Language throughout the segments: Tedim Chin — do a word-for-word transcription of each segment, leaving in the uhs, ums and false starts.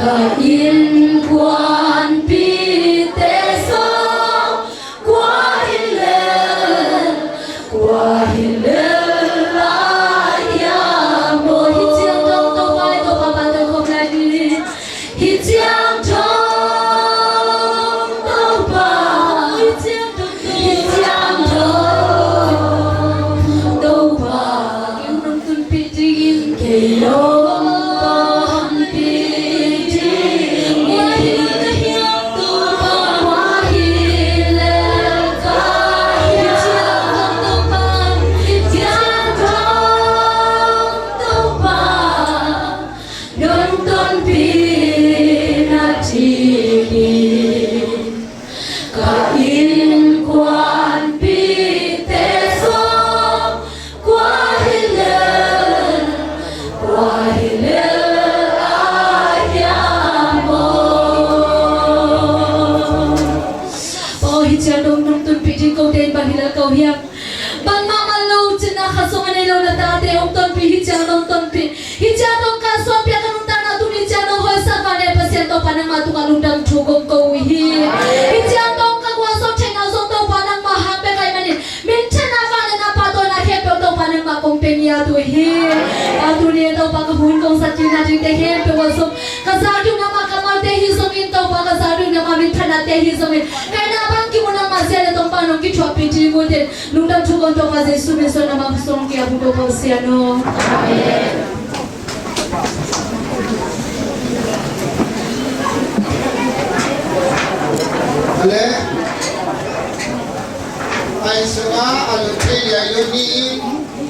Innkuanpihte zong kua hi lel, kua hi lel lai hiam aw. Hih ciang dong Topa, Topa pan tawh khawm lai ni. Hih ciang dong Topa, hih ciang dong Topa, kei hong nungtunpih dingin, kei hong nungtunpih dingin. Kua hi lel ka hiam, kua hi lel ka hiam, hih ciang dong Topa, hih ciang dong Topa, nungtunpih na dingin. Ka innkuanpihte zong kua hi lel, kua hi lel lai hiam aw. Aw, hih ciang dong nungtunpih ding kote in bang hi lel ko hiam? Bangmah man lo, cinna khat zong a nei lo na tate hong tonpih, hih ciang dong tonpih. Hih ciang dong ka suanpih a ka nuntakna tuni ciang dong hoihsak vang leh Pasian Topa nangmah tungah lungdam thu kong ko uh hi. Hih ciang dong ka gualzawh theihna zong Topa nangmah hang bek ahih manin, minthanna vang leh na pahtawina khempeuh Topa nangmah kong pia ngiat uh hi. A tuni Topa ka hun kong zat kikna dingte khempeuh ah zong ka zak ding uh nangmah kammalte hi zongin, Topa ka zak ding uh nangmah minthannate hi zongin, ka itna bang kim uh nangmah zia leh tawngpang nong kithuahpih ding uh teh. Lungdam thu kong Topa Jesu min suang nangmah khutsung kia bu Topa Pasian aw. Amen. Ale. Ai sunga alu thei lia yu ni in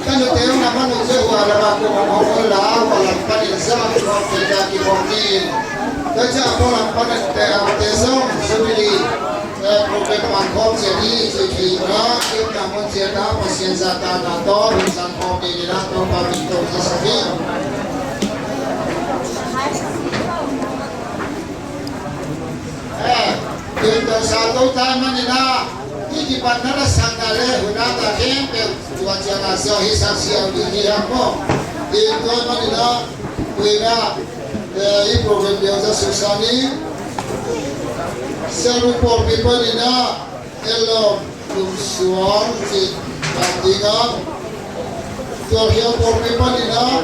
kanu teu na manu je wa la ba ko ma ko la wa la pa ni sa ma ko te ka ki ko ni. Ka ja ko la pa ni te a te song su bi li. Eh, program pangkhawm ciat hi, cih thei ina, i omna mun ciat ah Pasian zahtakna tawh hun zang khawm ding ina, Topa min tawh kisak hi. Eh, tun tawh sa to tai man ina, i kipatna la sakna le hun a ta khempeuh tua ciang a siau hi sak siau ding hi hang maw. Tun tua man ina, tu ina, eh, i program deuh za suksan ing. Sialbuk pawlpi pan ina, Elom Lungsuang cih bang ding a, Tualkhial pawlpi panin a,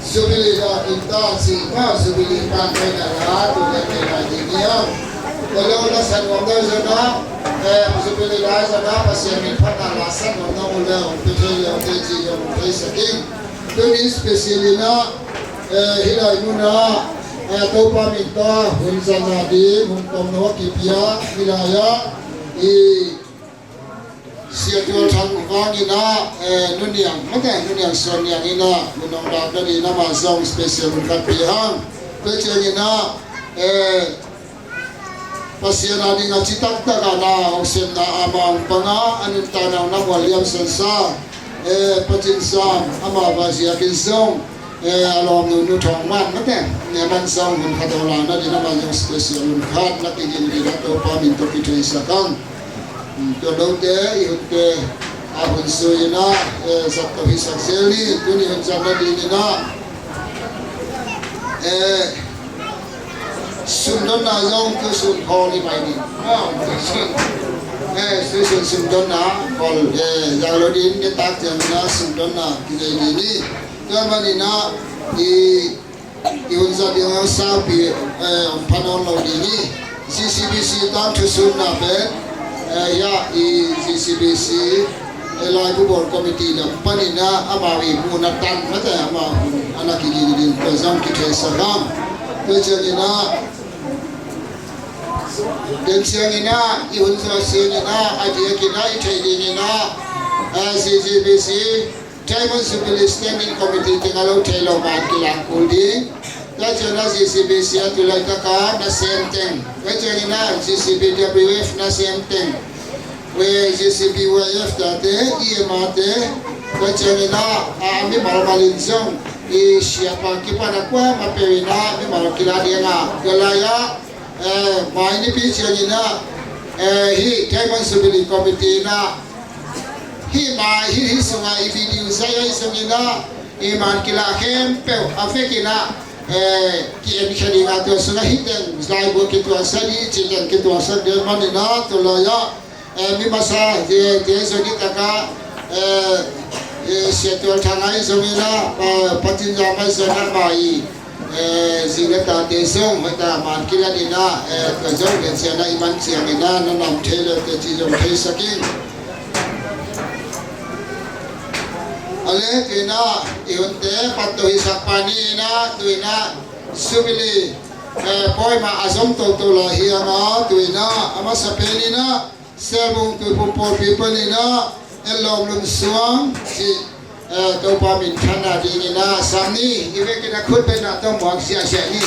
Jubilee na in ta cih ma, Jubilee pan paina la, tu na thei lai ding hi a. Elom la san nuam dai zong a, eh, Jubilee lai zong a, Pasian min phatna la san nuam na uh le, hong pia thei le, hong thei cih le, hong thei sa ding. Tuni special in a, eh, hih lai mun a, eh, Topa min tawh hun zang nading hun tomno a kipia, hih lai ah i Sia Tual Thang vang in a, eh, Nu Niang, mate, Nu Niang Suan Niang in a, hun hong dak nading amah zong special hun khat pia hang. Tua ciangin a, eh, Pasian a ding a ci taktak a na hong sepna amah hong pang a, a nuntakna hong na mual liam sansa, eh, Pacinsam amah va ziakin zong, eh, a lawmnu Nu Thawng Man mate, ne man zong hun khat hong lak nading amah zong special hun khat na kigin ding a Topa min tawh kitheisak hang. Hmm, tua lote i hunte a hun sui in a, eh, zat tawh hisak zel ni, tuni hun zat nading in a, eh, Sumdonna zong tu sun khawl hi mai ni. Ah, tu sun. Eh, tu sun sumdonna khawl, eh, yang lo din ni tak jam na sumdonna kinei ni ni. Tua manin a, i, i hun zat ding a saupi, eh, om phanon lo ni ni. G C B C tang thu sunna pen, eh, ya, i G C B C, eh, laibu bawl committee lam panin a, amau i mun a tan mate, amau hun a na kigin ding tua zong kitheisak hang. Tua ciangin a, den ciangin a, i hun zaw ciangin a, a diakin a, i theih dingin a, eh, G C B C, Diamond Jubilee Standing Committee teng a lo thei lo man kilak kul ding. Tua ciangin a G C B C a tu laitak a nasem teng. Tua ciangin a G C B W F nasem teng. We G C B Y F tate, E M A te. Tua ciangin a, a, mimal mal in zong. I siapa kipan a kuamah peuh in a, mimal kila ding a. Tua lai a, eh, mai nipi ciangin a, eh, hih Diamond Jubilee Committee in a, hih mai, hih, hih sungah i video zai ahi zongin a, i man kila khempeuh a vekin a, eh, ki-en khia ding a, tua sungah hih teng laibu kituaksak ding, cih teng kituaksak ding manin ah, tua lai-ah, eh, mi masa, eh, te zong nitak ah, eh, eh, Sia Tual Thang ahi zongin ah, eh, Pa Cin Zam ahi zongin ah, amah i, eh, zi le tate zong hoihtak man kilat in ah, eh, tua zong Sia Tual Thang i man ciangin ah, na nam thei le teci zong theisak in. A le tu-in ah, i hunte patto hisak pa ni-in ah, tu-in ah, Jubilee, eh, pawimah a zom toto lai hi a, tu-in ah, a masa pen in ah, Selbung Tuiphum Pawlpi panin ah, Enlawm Lun Suang cih, eh, Topa minthanna dingin ah, sam ni, i vekin a khut bengna tawh muak siahsiah ni.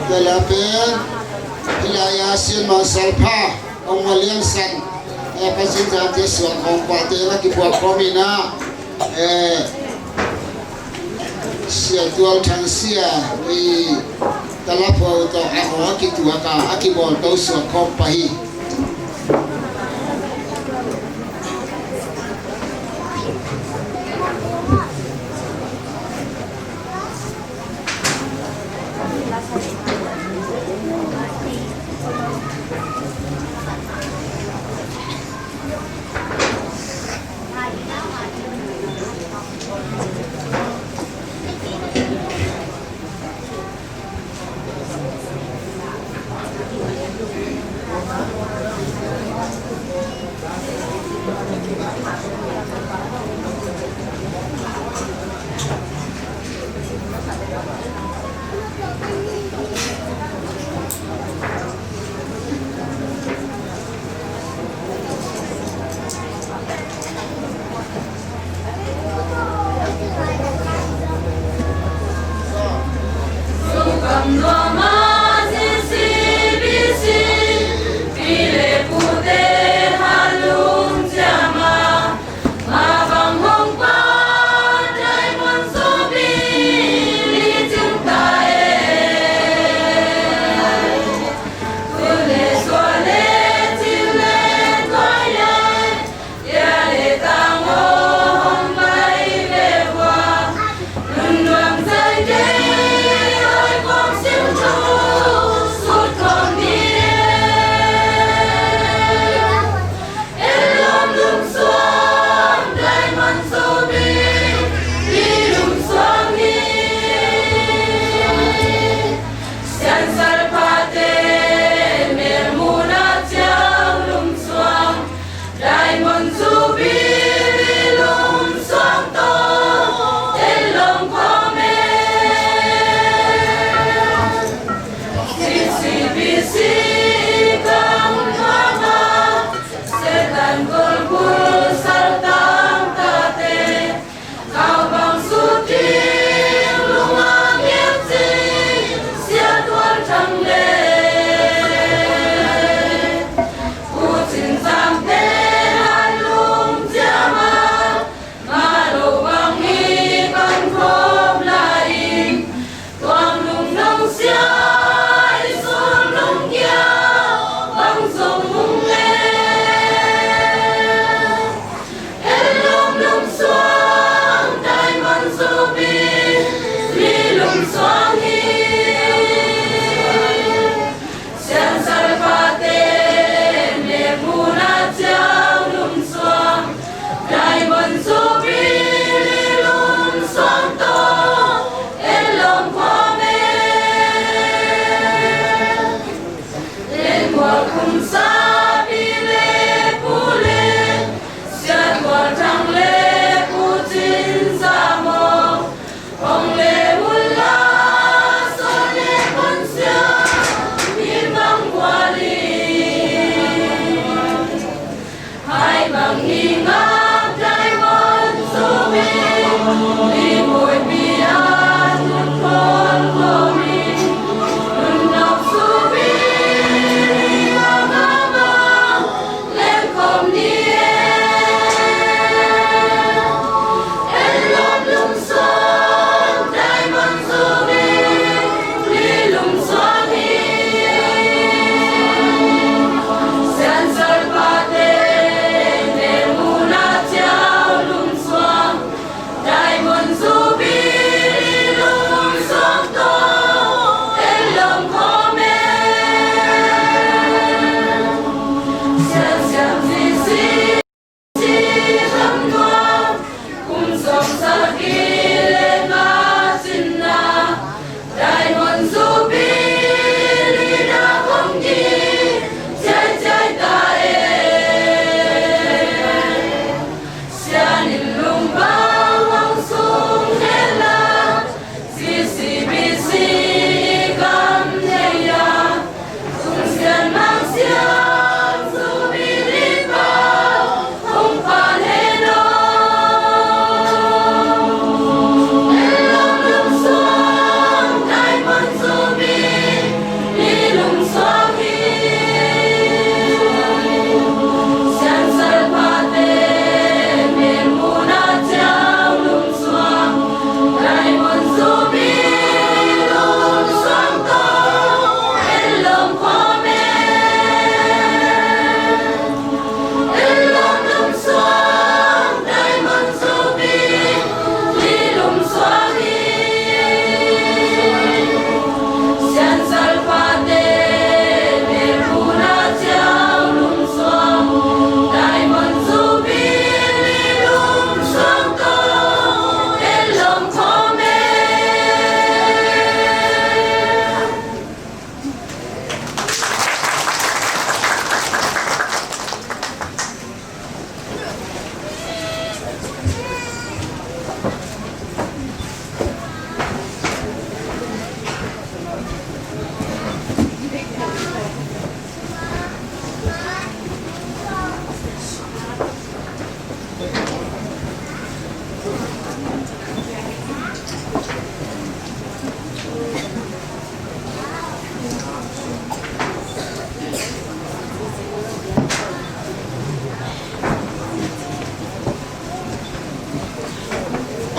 Tua la pen, hih lai-ah sin mawhsal pha, hong mawh liangsan, eh, Pa Cin Zam te suang hong pate la kibuak khawm in ah, eh, Sia Tual Thang Sia i talapho tawh a haw a kituak a, a kibawlto suak khawm pah hi.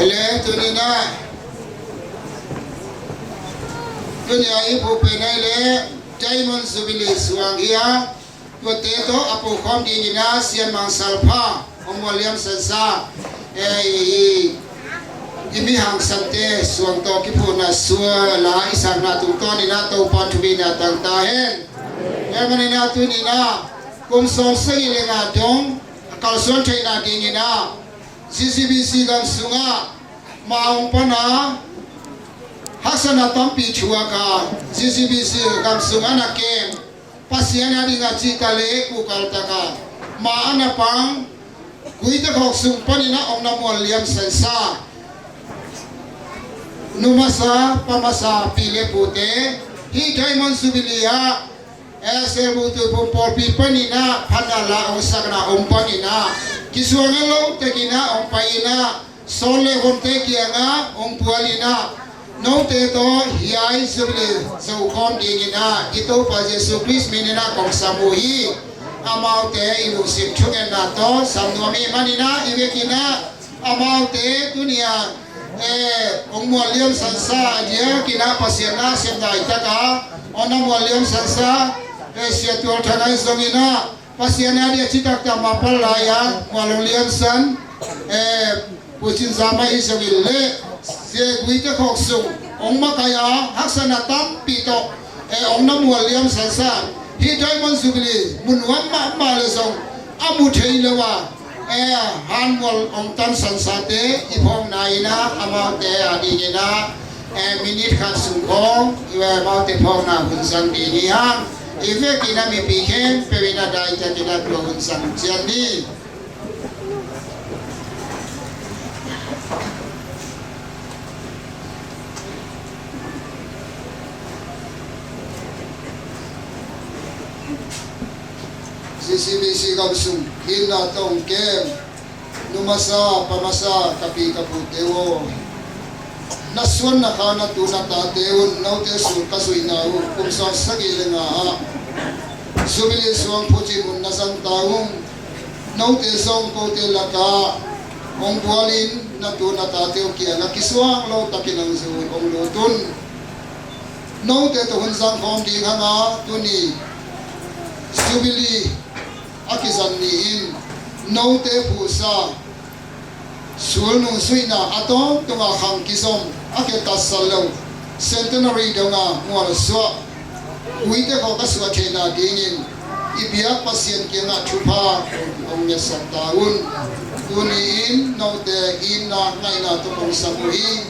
Le tuni-in ah, tuni-a i phupen ahi le Diamond Jubilee suang hi a, tuate tawh a pokhawm dingin ah Sian Mang Sal Pha, Ong Mual Liam San Sa, eh, i, i, i mi hangsante suang tawh kiphuhna sual a i sakna tungtawnin ah Topa thupha tang ta hen. Tua ahih manin ah tuni-in ah kum sawm sagih le nga dong a kalsuan theihna dingin ah Z C B C gam sungah ma hong pan a, haksatna tampi thuak a, Z C B C gam sungah na kem, Pasian a dingin a cih ta le ukal tak a ma a na pang, Guite khawk sung panin ah Ong Mual Liam San Sa, nu masa, pa masa, pi le pute, hih Diamond Jubilee ah, eh, Selbutu pawlpi panin ah phatna la hong sakna om panin ah, kisuang a lo takin ah hong pai in ah, sawl le honte kiangah hong bual in ah, note tawh hiai Jubilee zokhawm dingin ah i Topa Jesu Khrist min in ah kong sam uh hi. Amaute i lungsim thungetna tawh sam nuam ahih manin ah i vekin ah, amaute tuni-a, eh, Ong Mual Liam San Sa a diakin ah Pasian na sem laitak a, Ong Mual Liam San Sa, eh, Sia Tual Thang ahi zongin ah, Pasian a ding a citak tak ma pal lai a, Mual Ong Liam San, eh, Pu Cin Za Mai ahi zongin le, Sia Guite khawk sung hong makaih a, haksatna tampi tawh, eh, Ong Mual Liam San Sa, hih Diamond Jubilee mu nuam mahmah le zong a mu thei lo a, eh, hanmual hong tan San Sate i phawkna in ah, amaute a dingin ah, eh, minute khat sung khawng, eh, amaute phawkna hun zang ding hi hang. I vekin ah mipi khempeuh in ah daitakin ah tua hun zang ciat ni. Z C B C gam sung itna tawh hong kem, nu masa, pa masa, ka pi ka pute aw, na suan na kha, na tu na tate un note sul ka zuihna uh kum sawm sagih le nga ah Jubilee suang phucip hun na zang ta ung. Note zong kote lakah hong bual in, na tu na tate uh kiangah kisuang lo takin hong zui, hong lut un. Note tawh hun zang khawm ding hang a, tuni Jubilee a kizang ni-in note phuhsa, sulnung zuihna a tawntung a khang kizom, a khe tatsat lo, Centenary dong a mualsuah, Guite khawk a suah theihna dingin i biak Pasian kiangah thupha hong ngetsak ta un. Tuni-in note itna ngaihna tawh kong sam uh hi.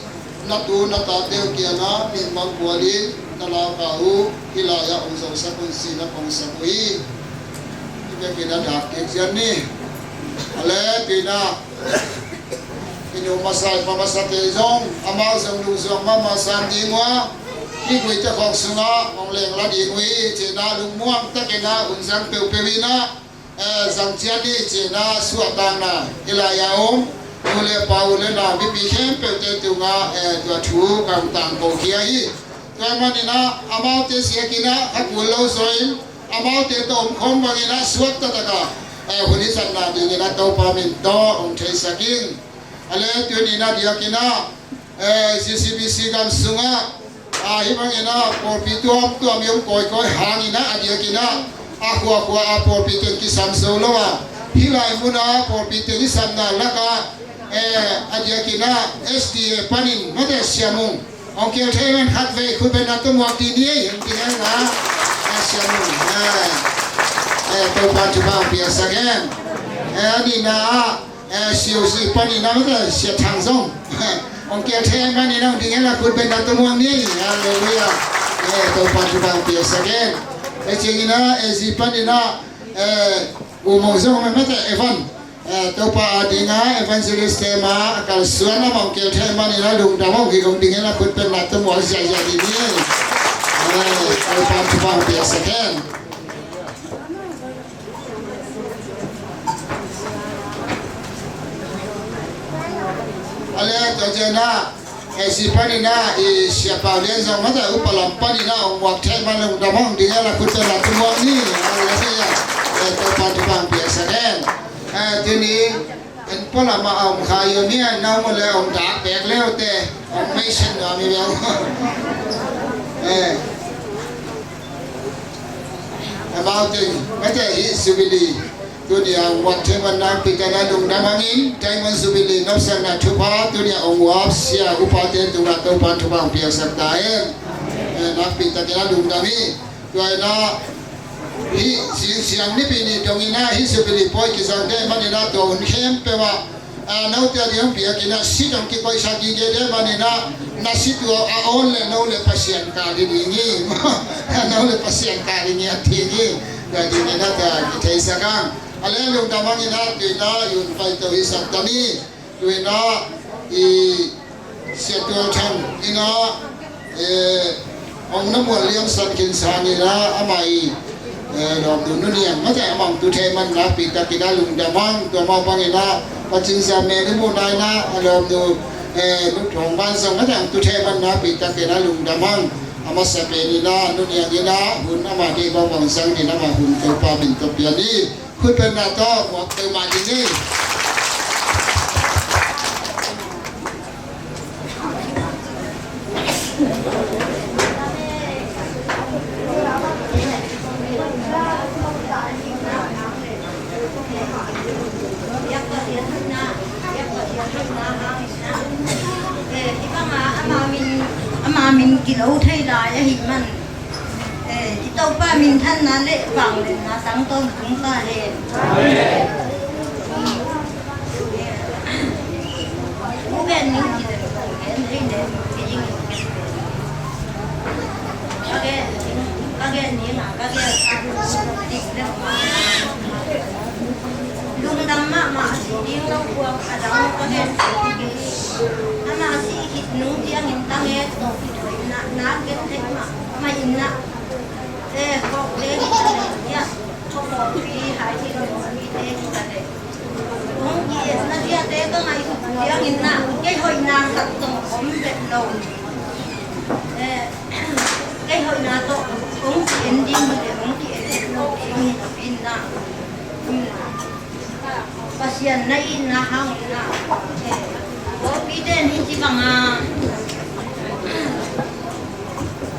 Na tu na tate uh kiangah mihmang bual in na lauhuai uh hih lai-ah hong zosak un ci-in ah kong sam uh hi. Hih bek in ah dak kik ziau ni. A le, tu-in ah i nu masa, i pa masate zong amau zong lungzuak mahmah sam ding uh a, hih Guite khawk sungah hong lengla ding uh hi ci-in ah lungmuang takin ah hun zang peuhpeuh in ah, eh, zang ciat ni ci-in ah suahtakna hih lai-ah om nu le pa, u le nau, mipi khempeuhte tungah, eh, tua thu kong tangko khia hi. Tua ahih manin ah amaute ziakin ah kha kul lo zaw in, amaute tawh omkhawm bangin ah suakta tak a, eh, hun i zatna dingin ah Topa min tawh hong theisak ing. A le, tuni-in ah diakin ah, eh, Z C B C gam sungah, ah, hih bangin ah pawlpi tuamtuam i om kawikawi hangin ah, a diakin ah a khuakhua a pawlpi teng kisam zo lo a, hih lai mun ah pawlpi teng i samna lakah, eh, a diakin ah S D A panin mate Sia Mung, hong kihel thei man khatvei khut beng na tum uh ang ci ni ei, hong kihel na. Eh, Sia Mung, eh, eh, Topa thupha hong piaksak hen. Eh, a nihna ah, eh, C O C panin ah mate Sia Thang zong, hong kihel thei man in ah hong ding hen la khut beng na tum uh ang ni. Halleluiah. Eh, Topa thupha hong piaksak hen. Eh, ciangin ah A Z panin ah, eh, U Mong zong mate Evan, eh, Topa a dingin evangelist te mah a kalsuan a, mong kihel thei man in ah lungdam, hong kigong ding hen la khut beng na tum uh ang ziahziah ding hi. Eh, Topa thupha hong piaksak hen. A le, tua ciangin ah, eh, A Z panin ah i Sia Pau Lian zong mate upa lam panin ah hong muak thei man, lungdam, hong ding hen la khut beng na tum uh ang ni. Halleluiah. Eh, Topa thupha hong piaksak hen. Eh, tuni An pualam a om kha io mi a nau mu le om dak pek leu te om mei sen nuam i beu. Eh. Amau teng mate hi Jubilee. Tunia wat thei man nakpi tak na lungdam hangin Diamond Jubilee nopsakna thupha tunia ong wap sia upate tungah Topa thupha ong piaksak ta hen. Eh, nakpi takin a lungdam hi. Tua ina hi siang nipi ni dong ina hi Jubilee pawi kizang te manina tua hun khempeuh ah, ah, note a ding biakinn ah si dong kikoihsak gige te manina na si tua a awn le no le Pasian ka ding hi. No le Pasian ka ding hi a ding hi. Tua ding ina ta kitheisak ang. A le lungdam ang ina tuina yun pai to hi sak ta ni. Tuina i Sia Tual Thang ina, eh, ong na mual liam san khin sang ina ama i, eh, lawmnu Nu Niang mate ama ong tu thei man nakpi takin a lungdam ang. Tua mah bangin a Pacin Zam me ni mu na ina a lawmnu, eh, Nu Thawng Van zong mate ong tu thei man nakpi takin a lungdam ang. A masa pen ina Nu Niang ina hun ama dei bang bang zang ina ama hun Topa min to pian hi. Khutbenna tawh muak peuhmah ding hi. Ama min, ama min kilo thei lai ahih man. Eh, i Topa minthanna le vangliatna tang tawntung ta hen. Amen. U gen ning ci le, u gen thei le, kei ing in. Ka gen ning, ka gen ning a, ka gen a, dik le. Lungdam mahmah a si ding lo puak a dang ka gen thei kei. Ama si khit nung ciangin ka nget tawh i thoina, na gen thei mah, mah in na. Eh, kawkte hi ta leh, ya, kawkpi hai hi lo, kawkpite hi ta leh. Kong ki-etna ciate ka ngaihsut ciangin na, kei hoihna khat zong om vet lo. Eh, kei hoihna tawh kong ki-en ding hi leh, kong ki-en vet lo ding hi napi in na. Hmm. Pasian na itna hangin na, eh, kawlpite in hih ci banga,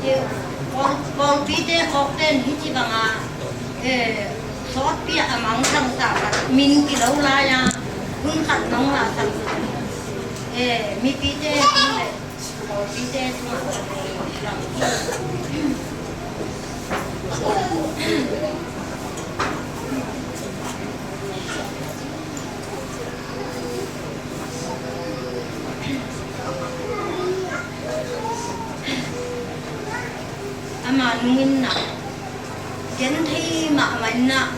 eh, kawl-, kawlpite kawkte in hih ci banga, eh, sawtpi a mangthang sa khat min kilo lai-a hun khat nong lahsak, eh, mipite in le ama nungin na genthei mahmah in na.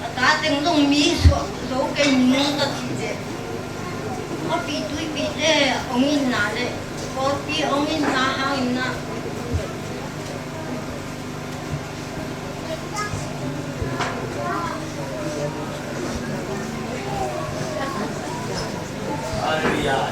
A ta teng dong mi suak zo kei ning ka cih leh, khuapi tuipite hong itna le kawlpi hong itna hangin na. Hallelujah.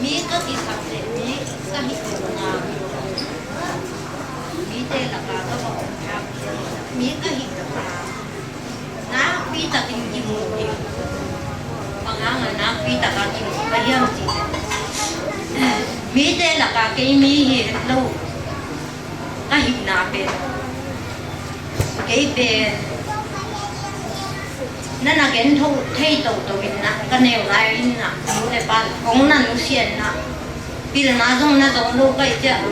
Mi ka kisak leh mi ka hih lo na, mite lakah ka va om nak, mi ka hih lo na. Nakpi takin kimu ding. Bang hang a nakpi taka kimu ka hiam cih leh, mite lakah kei mi hi het lo ka hihna pen, kei pen na na gen tho thei toto in na, ka neu lai in na, nu le pa kong na nusia in na, pilna zong na zong lo ka hih ciang,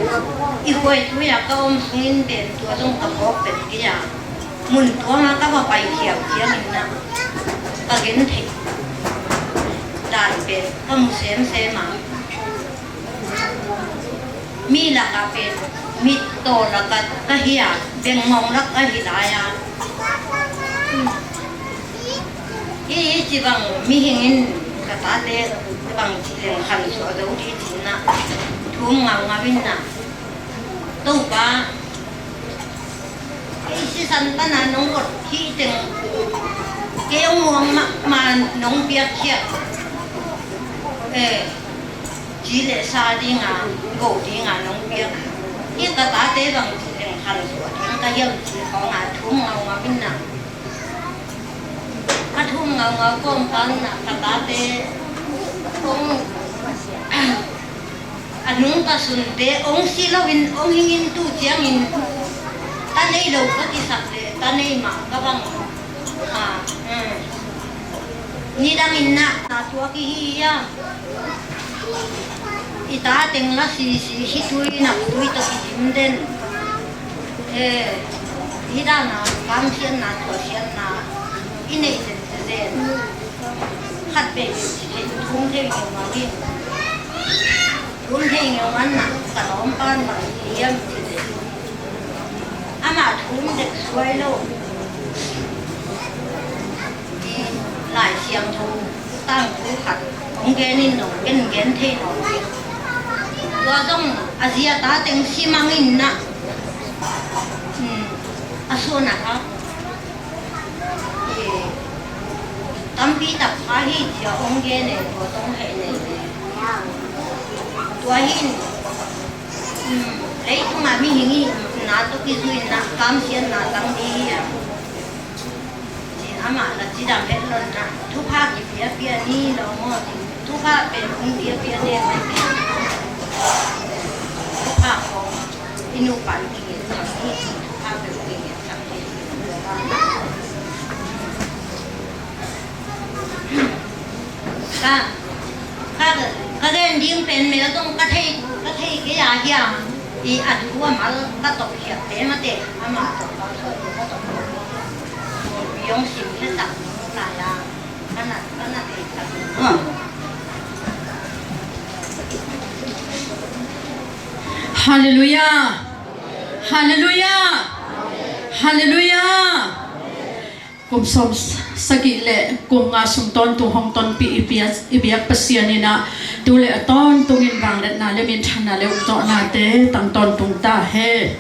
i khuaitui a ka om sungin pen tua zong ka phawk pen kei a. Mun tuama ka va paikhia uh ciangin na, ka gentheih dan pen ka mu semsem a, mi lakah pen mittaw lakah ka hi a, bengmong lak ka hi lai a. Hih ci bang mihing in ka tate bang ci leng khan suah zo dih ci na, thum ngaungau in na, Topa San pana nong ot hi teng, kei hong muang mahmah nong piakkhiat. Eh, ci le sa dinga, go dinga nong piak. I ka tate bang ci teng khan suak ding ka hiam ci khawng a thum ngaungau in na. Ka thum ngaungau kawm pan na ka tate kong a nung ka sunte hong si loin hong hingin tu ciangin ta nei lo ka kisak le ta nei mah ka bang. Ah, hmm. Nidangin na, na tuak i hi a. I ta teng la sisi hi tui nak tui tawh i dim den. Eh, hi dana kamsiatna tuahsiatna i nei den te den. Khat vei vei ci thei thum thei ngeu ngau in. Thum thei ngeu ngan na ka lawm pan bang i hiam ci thei. Amah thum dek suai lo. I Lai Siangtho tangthu khat hong gen in nong gen gen thei nawn. Tua zong a zi a ta teng si mang in na. Hmm, a suan a kha. Eh, tampi tak kha hi cia hong gen e, tua tong hei nei e. Tua hin, um, leitungah mihing i na tuk i zuina kamsiatna tang ding hi a. Cin amah la cidam het lonna thupha kipiapia ni lo maw cin thupha pen hong piapia de mai te. Thupha kong i nupa i kingen sang ni cin thupha pen kingen sang ni. Ka, ka, ka gen ding pen mel tong ka thei, ka thei kei a hiam i a thu a mal ka tawh khiat te mate ama tawh ka tawh ka tawh. Yong sim khe sak lai a. Ka na, ka na thei sak. Halleluiah. Halleluiah. Halleluiah. Kum sawm sagih le kum nga sung tawntung hong tonpih i biak, i biak Pasian in ah tu le a tawntungin vangliatna le minthanna le ukzawhnate tang tawntung ta hen.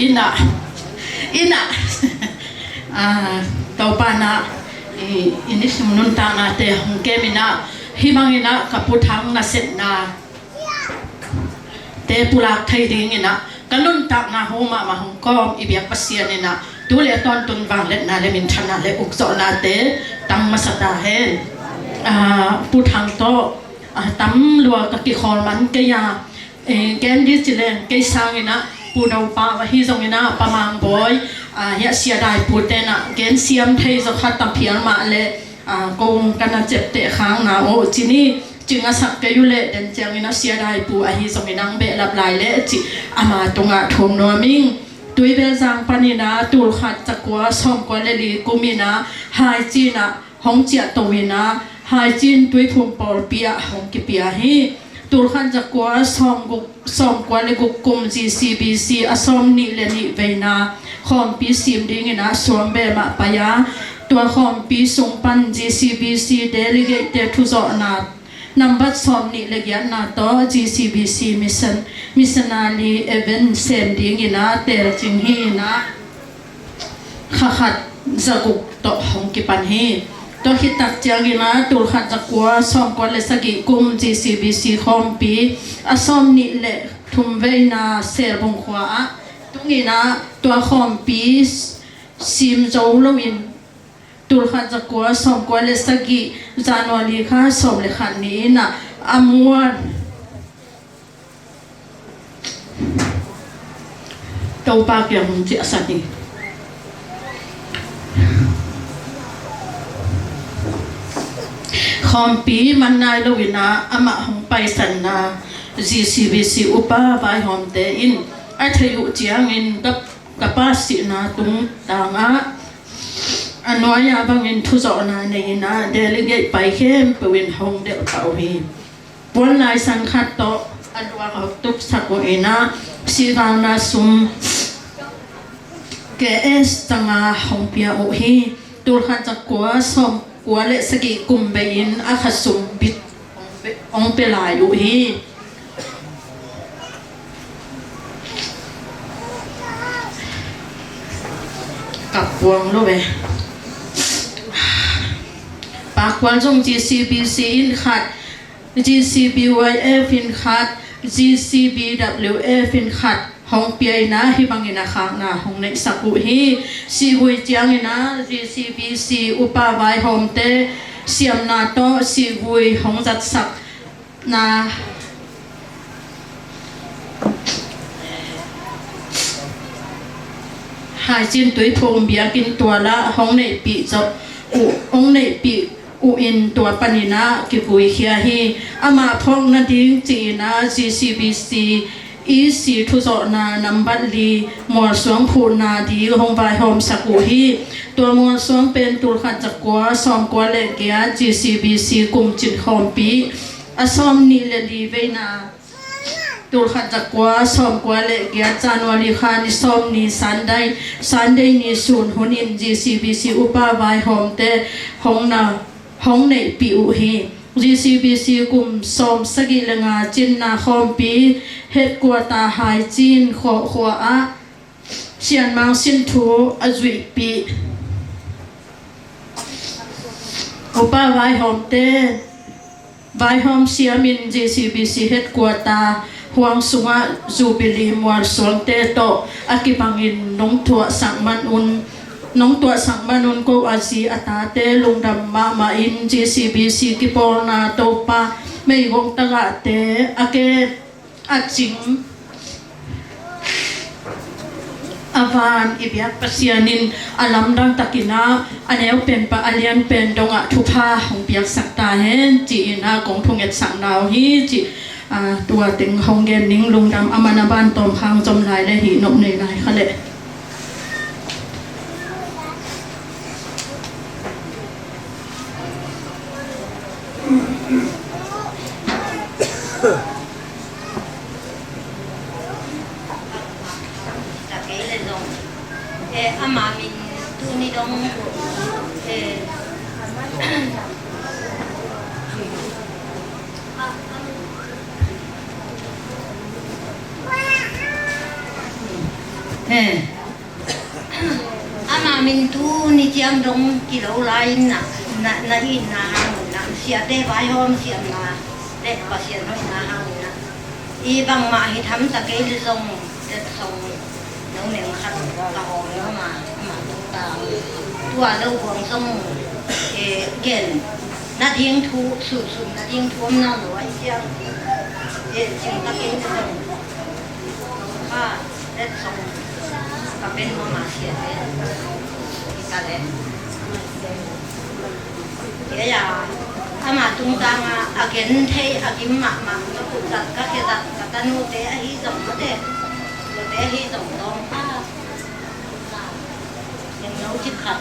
In ah, in ah, ah, Topa in ah i, i nisim nuntaknate hong kem in ah hih bangin ah ka Pu Thang nasepna te pulak thei dingin ah ka nuntakna hu mahmah hong kawm i biak Pasian in ah tu le a tawntung vangliatna le minthanna le ukzawhnate tang masa ta hen. Ah, Pu Thang tawh, ah, tam lua ka kikhawl man kei a, eh, gen dih ci leng kei sangin ah Pu Do Pau ahi zongin ah Pa Mang Bawi, ah, hiah Sia Dai Pu te in ah gen siam thei zaw kha ta phial mah le, ah, kong ka na ciapteh khakna uh ci ni. Cing a sak kei uh leh den ciangin a Sia Dai Pu ahi zongin ang behlap lai leh cih ama tungah thum nuam ing. Tuivel Zang panin ah tul khat za kua sawm kua le li kum in ah Haicin ah hong ciahto in ah Haicin Tuiphum pawlpi ah hong kipia hi. Tul khat za kua sawm guk, sawm kua le guk kum G C B C a sawm nih le nih veina khawmpi sim dingin ah Suang Bem ah pai a, tua khawmpi sung pan G C B C delegate te thuzawhna nambat sawm nih le giatna tawh G C B C mission, missionary event sem dingin ah teel cing hi in ah kha khat za guk tawh hong kipan hi. Tua khit tak ciangin ah tul khat za kua sawm kua le sagih kum G C B C khawmpi a sawm nih le thum veina Selbung khua ah tung in ah tua khawmpi sim zo loin tul khat za kua sawm kua le sagih January kha sawm le khat ni in ah a muan Topa kiang hong ciahsan hi. Khawmpi man nai lo in ah amah hong paisanna G C B C upa vaihawmte in a theih uh ciangin ka, ka pa sihna tungtang ah a nuai-a bangin thuzawhna nei in ah delegate pai khempeuh in hong delh pah uh hi. Puan lai sang khat tawh a luang a tupsak uh in ah sihgalna sum K S tanga hong pia uh hi. Tul khat za kua sawm kua le sagih kum bei in a kha sum bit hong pe, hong pe lai uh hi. Kap puang lo ve. Pakkual zong G C B C in khat, G C B Y F in khat, G C B W F in khat hong pia in ah, hih bangin a khakna hong neihsak uh hi. Sihvui ciangin ah G C B C upa vaihawmte siamna tawh sihvui hong zatsak na Haicin Tuiphum biakinn tualah hong neihpih zawh uh, hong neihpih uh in tua panin ah kipuikhia hi. Amah phawk nading ci-in ah G C B C E C thuzawhna nambat li mualsuang phuhna ding hong vaihawmsak uh hi. Tua mualsuang pen tulkhat zakua sawmkua le giat G C B C kum cin khawmpi a sawm nih le li veina, tulkhat zakua sawmkua le giat January kha ni sawm ni Sunday, Sunday ni sun hunin G C B C upa vaihawmte hong na, hong neihpih uh hi. G C B C kum sawm sagih le nga cinna khawmpi headquarter Haicin khawh khua ah Sianmang Sin Thu a zuihpih upa vaihawmte vaihawm siamin G C B C headquarter huang sungah Jubilee mualsuangte tawh a kibangin nong thuahsak man un, nong thuahsak man un ko a zi a tate lungdam mahmah in G C B C kipawlna Topa meigong tagahte a ke a cing a van i biak Pasian in a lamdang takin ah a neu pen pan a lian pen dongah thupha hong piaksak ta hen ci-in ah kong thungetsakna uh hi ci. Ah, tua teng hong gen ning. Lungdam. A man a ban tawm khang zom lai le hih nop nei lai kha leh. Takei le zong, eh, ama min tuni dong, eh, eh, Ama min tuni ciang dong kilo lai-in na, na, na itna hangin na, siate vaihawm siamna le Pasian hoihna hangin na, i bangmah hi tham ta kei le zong, Letsong no neng khat ka hawm nuam a, ama tungtang tua lo buang zong, eh, gen na ding thu, sunsun na ding thu om nawn lo ahih ciang, eh, cing ta kei le zong, kha, Letsong ka pen mama sia te hi ta leh. Kei a, ama tungtang a, a gen thei, a gim mahmah, ka khut zat, ka khe zat, ka tanute ahi zong mate, tute ahi zong tawm kha. Gen lo cik khat.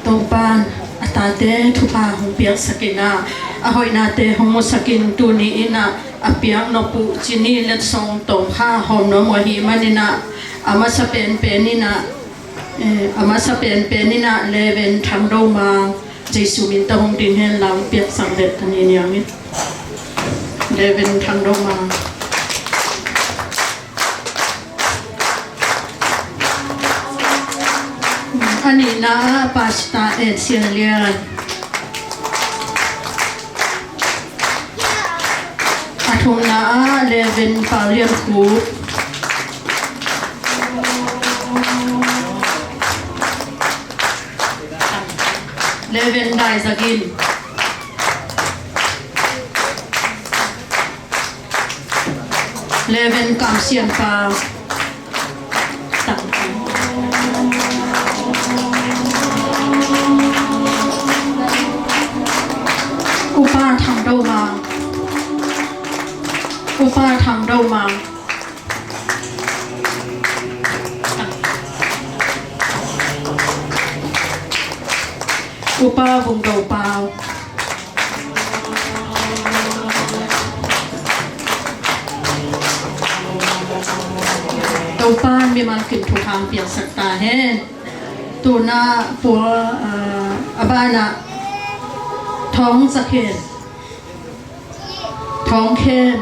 Topa'n a tate thupha hong piaksak in ah, a hoihnate hong musak in, tuni in ah a piak nop uh Cini Letsong tawm kha hawm nuam uh ahih manin ah, a masa penpen in ah, eh, a masa penpen in ah Reverend Thang Do Mang, Jesu min tawh hong ding hen la, hong piaksak leh ta ni niang in. Reverend Thang Do Mang. A nihna ah Pastor En Sian Lian. A thumna ah Reverend Pau Lian Khup. Reverend Dai Za Gin. Reverend Kam Sian Pau. Upa Thang Do Mang. Upa Thang Do Mang. Topa Vung Do Pau. Topa'n mimal kim thukham piaksak ta hen. Tuna pua, ah, a banah Thawng Za Khen. Thawng Khen.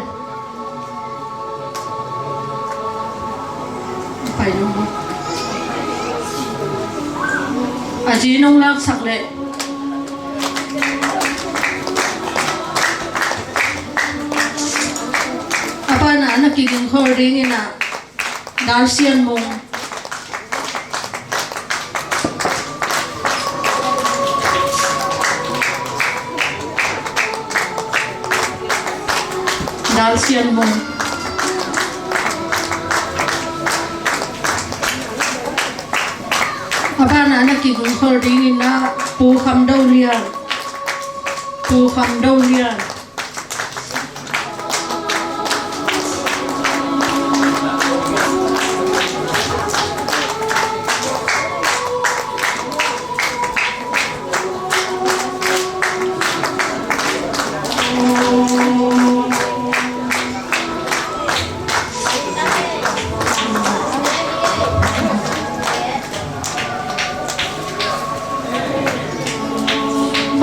Pai lo maw? A zi nong laksak leh. A banah na kiging khol dingin ah Dal Sian Mung. Dal Sian Mung. A banah na kiging khol dingin ah Pu Kham Do Lian. Pu Kham Do Lian.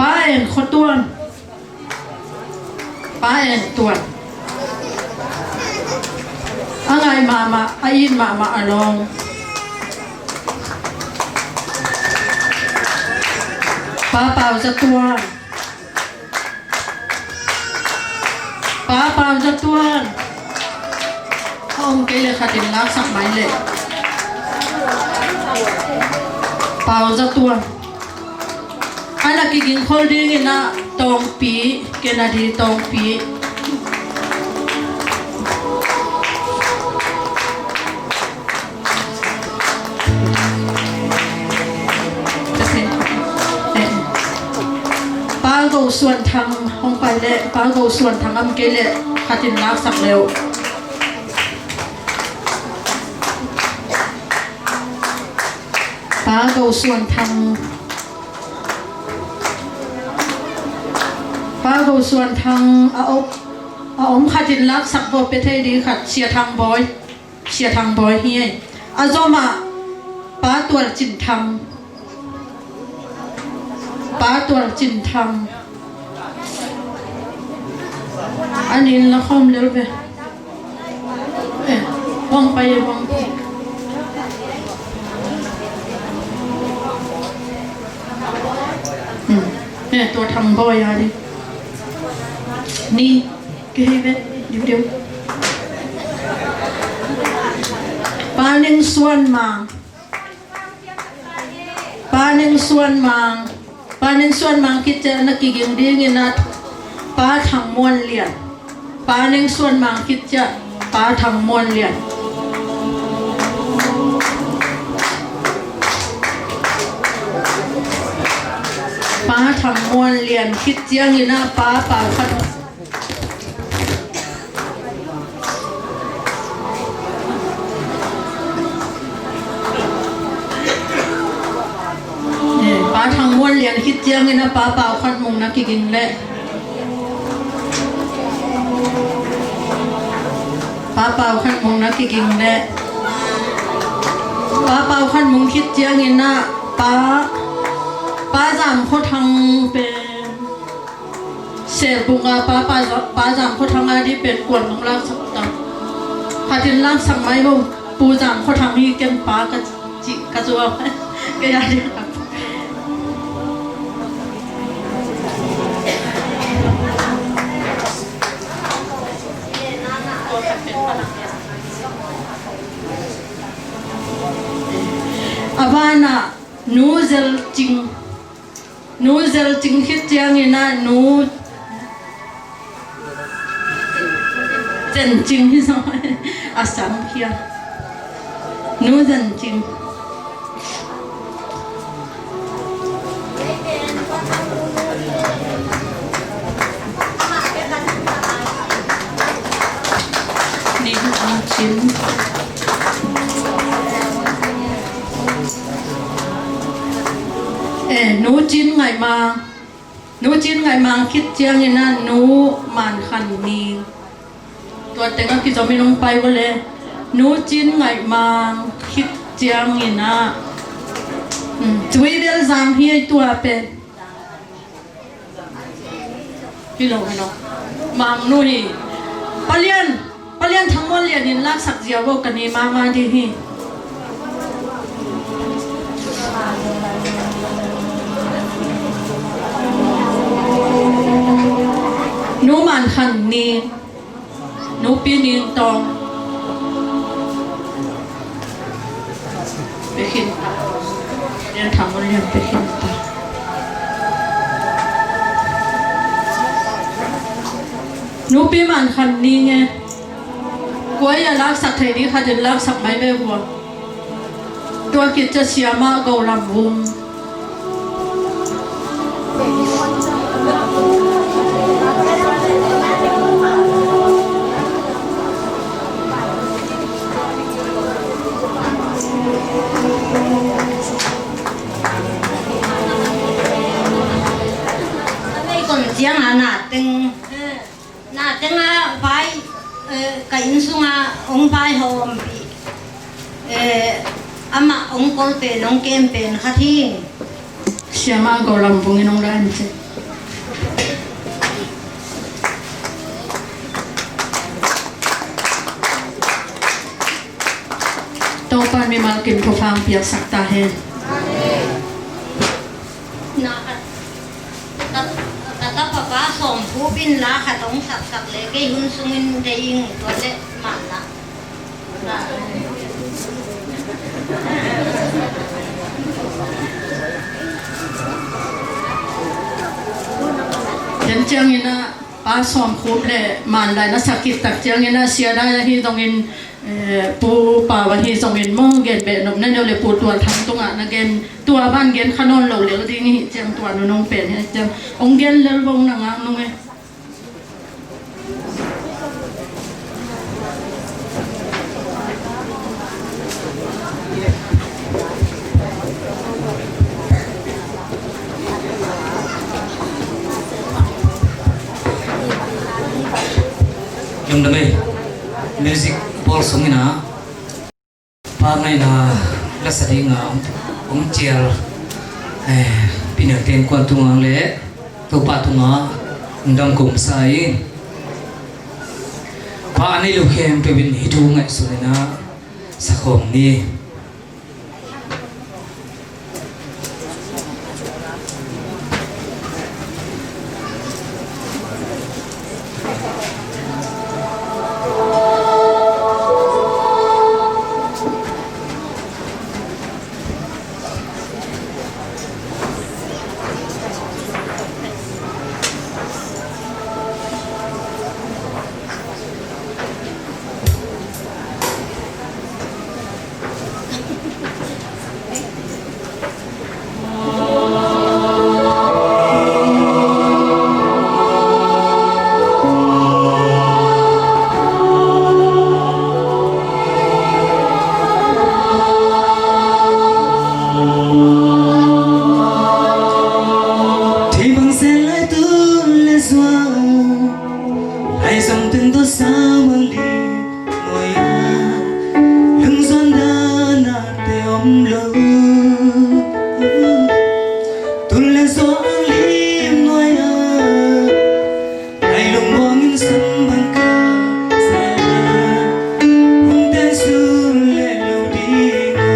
Pa En Khua Tuan. Pa En Tuan. A ngai mahmah, a it mahmah a lawng. Pa Pau Za Tuan. Pa Pau Za Tuan. A om kei leh khatin laksak mai leh. Pau Za Tuan. A na kiging khol dingin ah Tawngpi, Kennedy Tawngpi. Pa Go Suan Thang, hong pai leh, Pa Go Suan Thang, a om kei leh khatin laksak leh. Pa Go Suan Thang. Pa Go Suan Thang a om, a om khatin laksak vua, pia thei ding khat, Sia Thang Bawi. Sia Thang Bawi hi ei. A zom ah Pa Tual Cin Thang. Pa Tual Cin Thang. A nin la khawm lel ve. Eh, hong pai, hong pai. Hmm. Eh, tua Thang Bawi a di. Ni, kei hei ve, diu diu. Pa Ning Suan Mang. Pa Ning Suan Mang. Pa Ning Suan Mang khit ciang na kiging dingin ah Pa Thang Muan Lian. Pa Ning Suan Mang khit ciang Pa Thang Muan Lian. Pa Thang Muan Lian khit ciangin ah Pa Pau Khan Eh, Pa Thang Muan Lian khit ciangin ah Pa Pau Khan Mung na kiging leh. Pa Pau Khan Mung na kiging leh. Pa Pau Khan Mung khit ciangin ah Pa, Pa Zam Khua Thang pen. Selbung a Pa, Pa Za-, Pa Zam Khua Thang a di pen kuan nong laksak ta. Khatin laksak mai bo, Pu Zam Khua Thang hi ken pa ka ci, ka zuau. Ka ya di. A banah Nu Zel Cing. Nu Zel Cing khit ciangin ah Nu Zen Cing hi zong a sang khia. Nu Zen Cing. Ni Zen Cing. E, Nu Cin Ngaih Mang, Nu Cin Ngaih Mang khit ciangin ah Nu Man Khan Ning. Tua teng a kizom in hong pai vo le. Nu Cin Ngaih Mang khit ciangin ah, um, Cui Bel Zang hi ei tua pen. Hi lo, hi lo. Mang nu hi. Palian, Palian Thang Muan Lian in laksak ziau vo, ka ni mama ding hi. Nu Man Khan Ning. Nupi Ning Tawng. Pia khin ta. Lian Thang Muan Lian pia khin ta. Nupi Man Khan Ning e. Kua i a laksak thei ding khat in laksak mai ve vua. Tua khit ciang Siamah Go Lam Vung. Kon ciang a na teng. Na teng a vai, eh, ka inn sung a hong vaihawm pi, eh, amah hong kol pen, hong kem pen khat hi. Siamah Go Lam Vung in hong la in ci. Topa mimal kim thupha piaksak ta hen. Na khat, ka, ka tapa pa Sawm Khup in la khat hong saksak le kei hun sungin dei ing tua le man la. Ken ciangin ah Pa Sawm Khup le man la na sak khit tak ciangin ah Sia Dai ahi zongin, eh, Pu Pau ahi zongin maw, gen beh nop na neu le Pu Tual Thang tungah na gen, tua van gen kha nawn lo lel ding hi ciang tua nunung pen hi ciang hong gen lel vong na ngang nung e. Lungdam ei. Music pawl sungin ah Pa Ngaihna la sa dingin hong cial, eh, Pi Neu Teng Kuan tungah le Topa tungah lungdam kong sa ing. Pa a nei lo khempeuh in hih thu ngaihsun in ah sa khawm ni. Thei bang sen lai tu le zuang, lai zong tun to sa wang li. Nuai-a lungzuan dan a te om lo. Tun le zuan lim nuai-a lai lungmuang in sam bang ka sa la. Hong ten sun le lo ding a.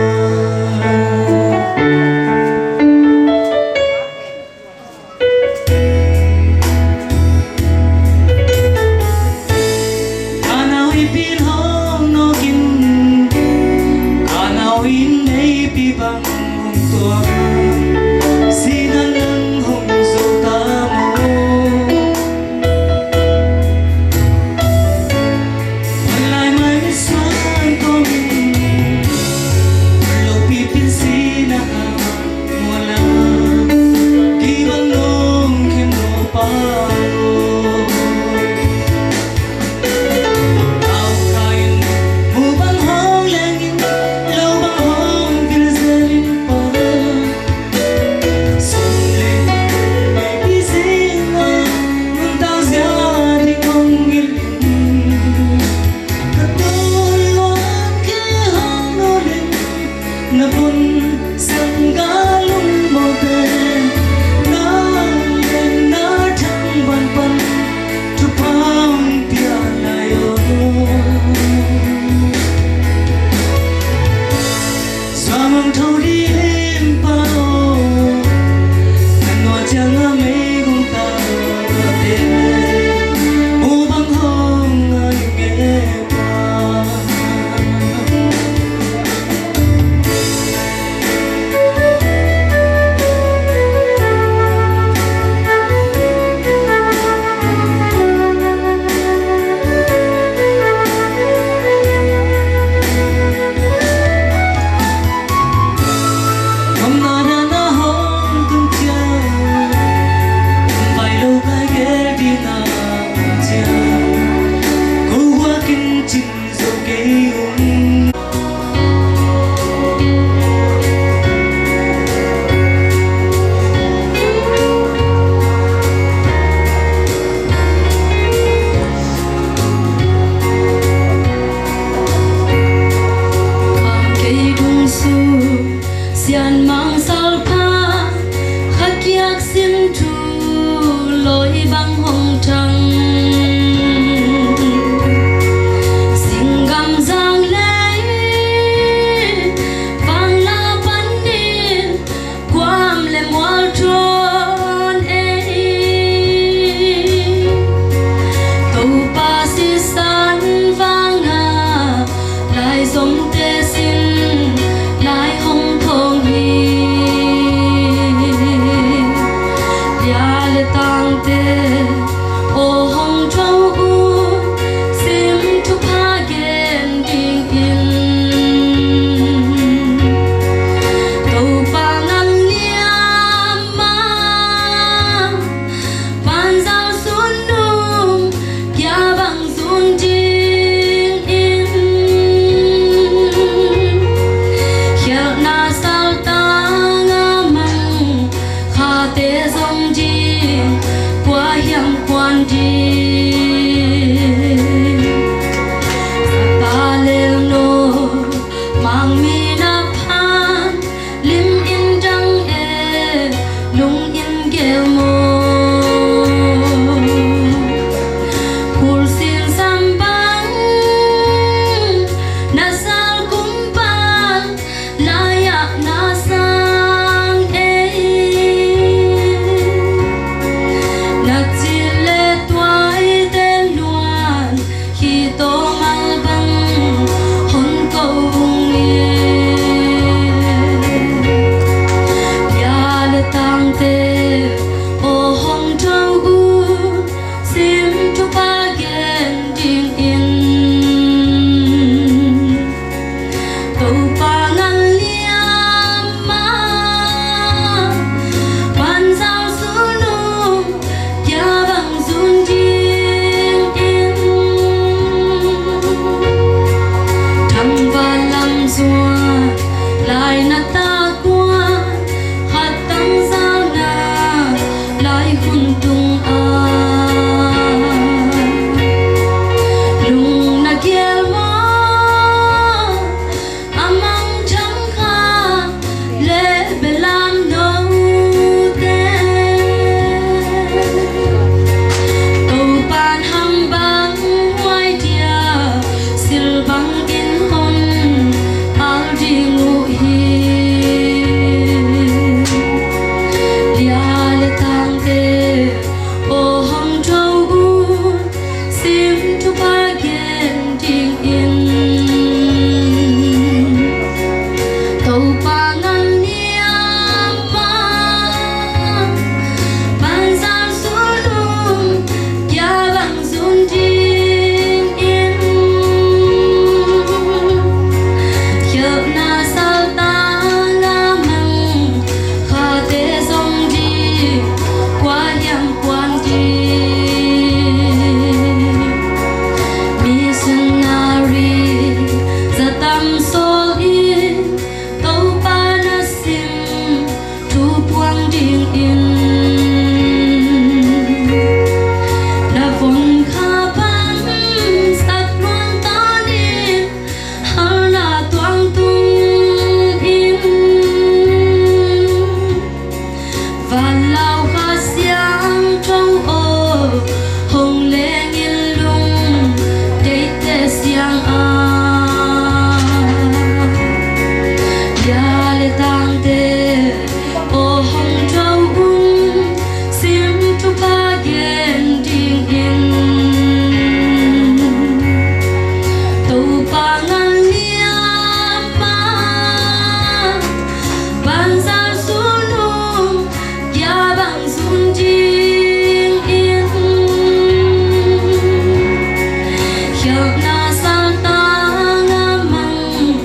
Na saltang a mang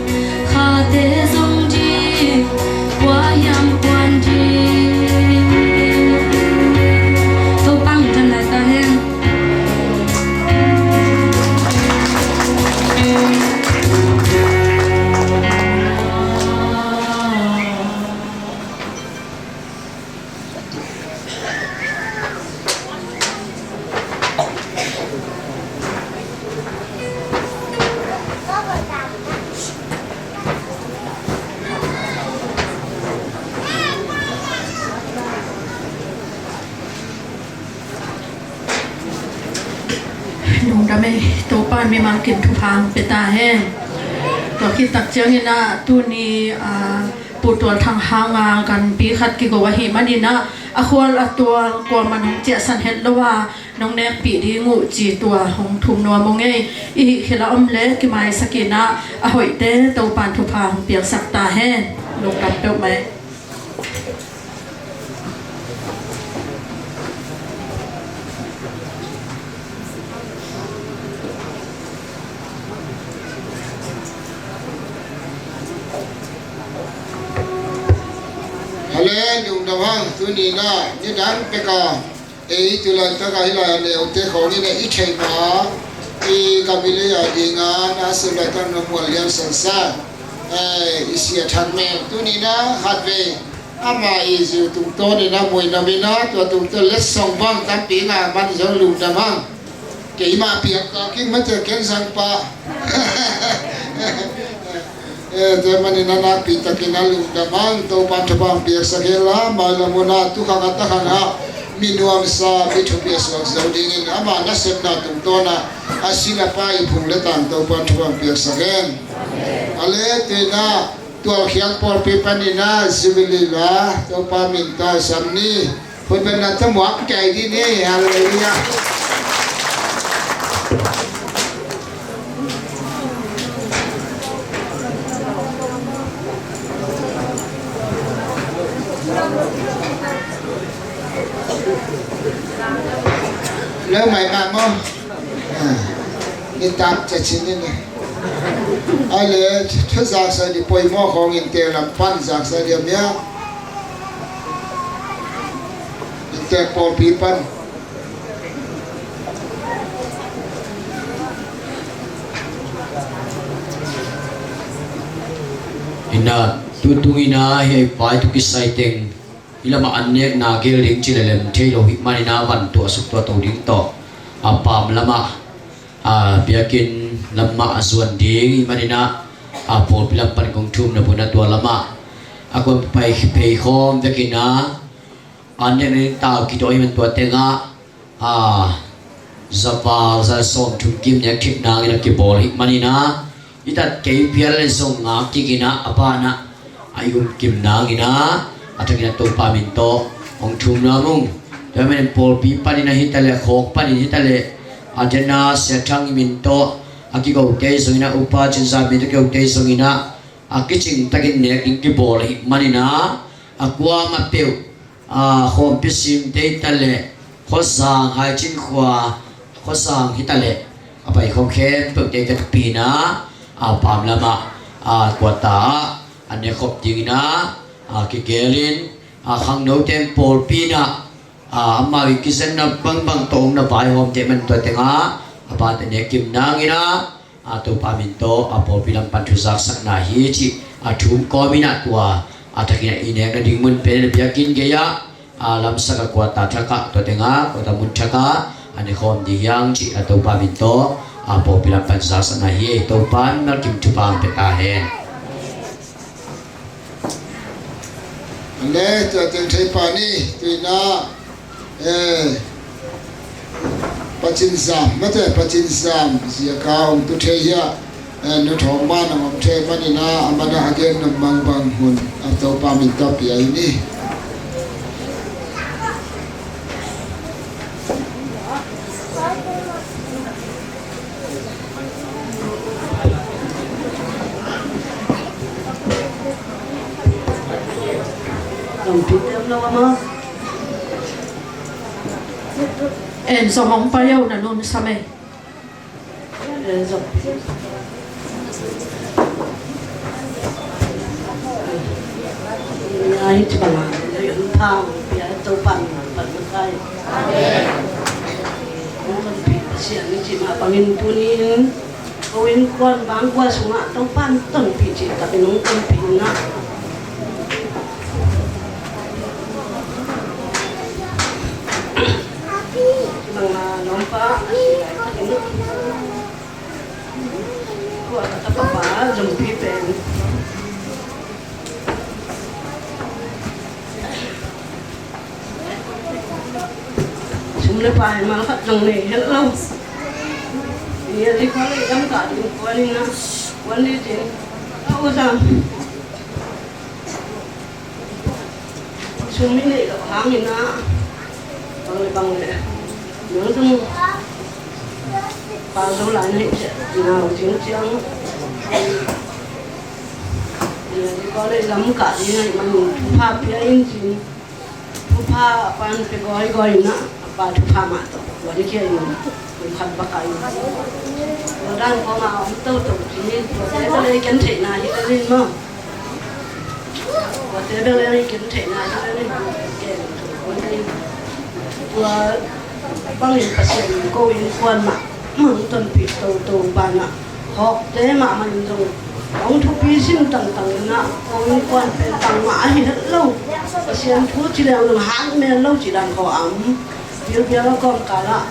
khate zong ding, kua hiam kuan ding. Topa min than lai ta hen. Lungdam ei, Topa in mimal kim thupha hong pia ta hen. Tua khit tak ciangin ah tuni, ah, Pu Tual Thang hanga ganpi khat kigo ahih manin ah, a khual a tual kuaman hong ciahsan het lo a, nong nekpih ding uh ci tua hong thum nuam ung ei. I hih khil a om leh kimaisak in ah, a hoihte Topa in thupha hong piaksak ta hen. Lungdam peuhmah ei. Ale, lungdam hang, tuni in ah nidang pek a, ei, tu laitak a hih lai a neute khawng in ah i theih ma, i Galilee a ding a na sem laitak na mual lian sansa, eh, i Sia Thang Meng, tuni in ah khatvei ama i zi tungtawn in ah muinam in ah, tua tungtawn letsong bang tampi ngah man zong lungdam hang. Keimah piak ta kik mate, ken zang pah. Eh, tua manin a nakpi takin a lungdam hang, Topa in thupha hong piaksak hen la, mailam hun ah tu khang a ta khang ah mi nuamsa, mi thupi a suak zo dingin ama nasepna tungtawn ah a sin a pai phung le tang Topa in thupha hong piaksak hen. Ale, tu in ah Tualkhiang pawlpi panin ah Jubilee la Topa min tawh sam ni. Hun pen na tamuak kei dih ni. Halleluiah. Leu mai mah maw. Ah, ni tap ca cin ni. Ai le, thu zaksa di poimawh khawng innte lam pan zaksa di a mia. Innte pawlpi pan. Ina, tutung ina, hei pai tu kisai teng. Hih lamah an nekna gel ding ci le lem thei lo hih manin a van tuah suk tuah to ding tawh. A pam lamah, a biakinn lamah a zuan ding hih manin a, a pawlpi lam pan kong thumna puna tua lamah a kong pai phei khawm vekin a, an nekna ding tau kidawi man tua tengah a, za val za sawm thum kim nek thip nangin a kibawl hih manin a, i tat kei phial le zong ngak kik in a, a banah a i um kim nangin a, a thakin a Topa min tawh hong thum nuam ung. Tua manin pawlpi panin a hi ta leh, khawk panin hi ta leh, a dena Sia Thang min tawh a kigote zongin a, Upa Cin Za min tawh kigote zongin a, a kicing takin nek ding kibawl hih manin a, a kuamah peuh, a, Khawmpi Simte hi ta leh, Khuasang, Haicin khua, Khuasang hi ta leh, a paikhawm khempeuhte vekpi in a, a pam lamah, a, kuata ah a nekkhop dingin a, a, kigelin, a, khangnote in pawlpi in a, a, amau i kizenna bangbang tawh hong na vaihawmte man tua tengah a bate nek kim nangin a, a, Topa min tawh a pawlpi lam pan thu zaksakna hi cih a thum kawmin a tua, a thakin a i nekna ding mun pen a biakinn gei-ah, a, lamsak a kuata thakah tua tengah kuata mun thakah a nekhawm ding hiang cih a Topa min tawh a pawlpi lam pan zaksakna hi. Topa in malkim thupha hong pia ta hen. Le tua teng thei pah ni, tu in a, eh, Pa Cin Zam, mate, Pa Cin Zam ziaka hong tu thei hi a, eh, nu thawng man hong om thei manin a, a man a a gen nop bangbang hun a Topa min tawh pia hi ni. En zong hong pai o, na nun sam ei. Zop. Ai, ci bang a, ai, um, pha, pia, Topa min pan na kai. Amen. Pasian ni ci ma bangin tuni in, ko innkuan bang kua sungah Topa in tonpih ci takin hong tonpih na. Ci bang a, lawmpa, a si lai takin. Tua ka tapa pa Zompi pen sum le pai mal khat zong nei het lo. Ni a dik mal i dam ka ding kuan in a, kuan ni cin. A u zam. Sum i neih loh hangin ah, bang le bang le, nang zong pau zo lai na hih ciah, nau ciangciang. Tua leh lam kah ding ahih manin thupha pia in cin, thupha a pan pia gawigawina, a pa thupha mah tawh tua ding kia in. Kum khat baka in tua dan khawng a om toto ci hi. Tuate bel ei ken theihna hi lel in maw? Tuate bel ei ken theihna hi lel in. Tua bangin Pasian in ko innkuan mah hong tonpih toto banah, hawkte mahmah in zong hong thupi sin tangtang in ah, ko innkuan pen bangmah ahi het lo. Pasian thu ci leng zong hang mel lo cih dan khawng a om. Pilpial a kawmkal ah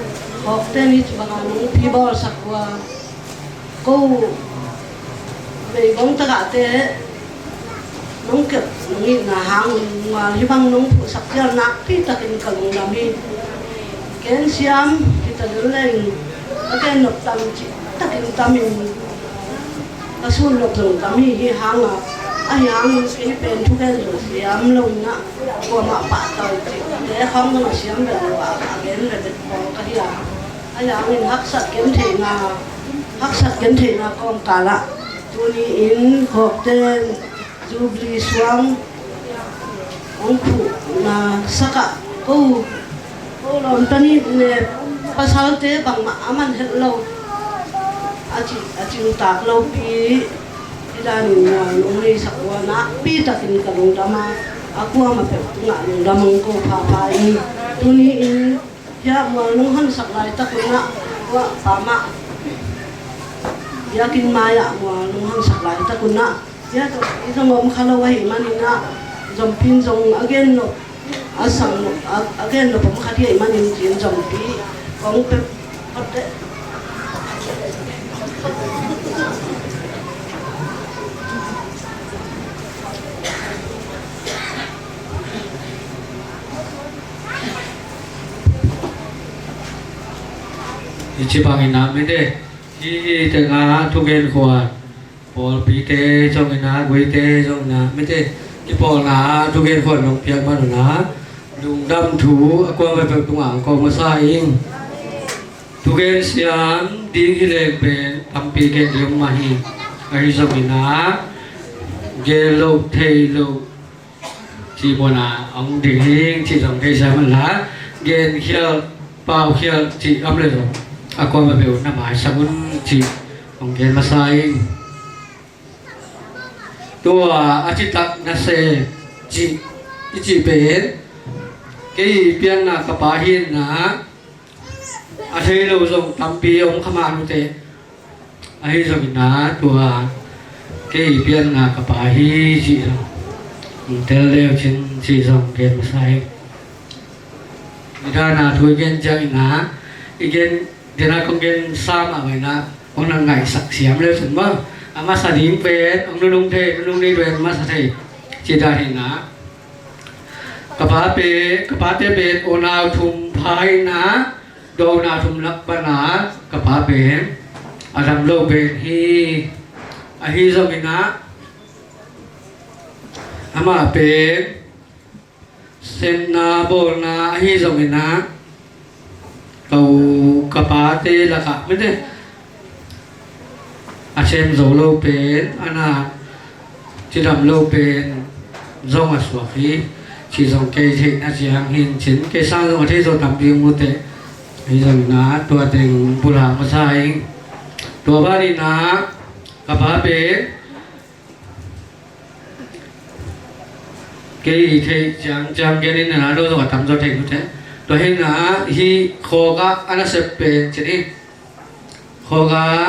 hawkte ni ci bangin nong pi bawlsak uh a, ko meigong tagahte nong kep nong itna hang un, hih bang nong phuhsak ciang nakpi takin ka lungdam hi. Ken siam hi ta lel leng, a ken nop tam cih takin tam in, ka sun nop zong tam hi. Hih hang a, ahi hangin kei pen thugen zong siam lo in ah, kuamah pahtawi cihte khawng zong a siam bek lo a, a gen bek bek khawng ka hi a. Ahi hangin haksat gentheihna, haksat gentheihna kawmkal ah tuni in khawkte in Jubilee suang hong phuhna sak ah, ko, ko lawmta nih le pasalte bangmah a man het lo a ci, a cingtak lopi hi danin mual nong neisak uh a, nakpi takin ka lungdam a, a kuamah peuh tungah lungdam hong ko phapha ing. Tuni in hih ah mual nong hansak laitak un ah, tua pa mah biakinn mai-ah mual nong hansak laitak un ah, hih ah tawh i zong om kha lo ahih manin ah, Zompi in zong a gen nop, a sang nop, a, a gen nop om kha ding ahih manin ci-in Zompi kong pep phot teh. Hih ci bangin ah mite, hih tengah thugen khua, pawlpite zongin ah, guite zongin ah, mite kipawlna thugen khua nong piak man un ah, lungdam thu a kuamah peuh tungah hong ko masa ing. Thugen siam ding hi leng pen tampi gen ding mah hi. Ahi zongin ah, gen loh thei loh cih munah hong ding hi cih zong thei siam unla, genkhial paukhial cih om le zong a kuamah peuh na maisak un cih hong gen masa ing. Tua a citak na se cih i cih pen kei pianna ka pa hi in ah, a thei lo zong tampi om kha mah uh teh. Ahi zongin ah tua kei pianna ka pa hi cih zong tel leu cin cih zong gen masa hi. I dana thu i gen ciangin ah, i gen dena kong gen sa mah maina, kong na ngaihsak siam leu cin maw? A masa ding pen hong nunung thei, nunung ni pen masa thei cih dan hi in ah. Ka pa pen, ka pate pen unau thum pha in ah, dawh unau thum lak pan ah ka pa pen a dam lo pen hi. Ahi zongin ah, amah pen sepna bawlna ahi zongin ah, ka u ka pate lakah mite a sem zo lo pen, a na cidam lo pen zong a suak hi. Cih zong kei theihna ciang hi in cin, kei sang zong a thei zo tampi om uh teh. Ahi zongin ah tua teng pulak masa ing. Tua ban in ah ka pa pen kei i theih ciangciang gen in ah, no zong a tamzaw thei uh teh. Tua hi in ah hih khawk ah a nasep pen ci ni. Khawk ah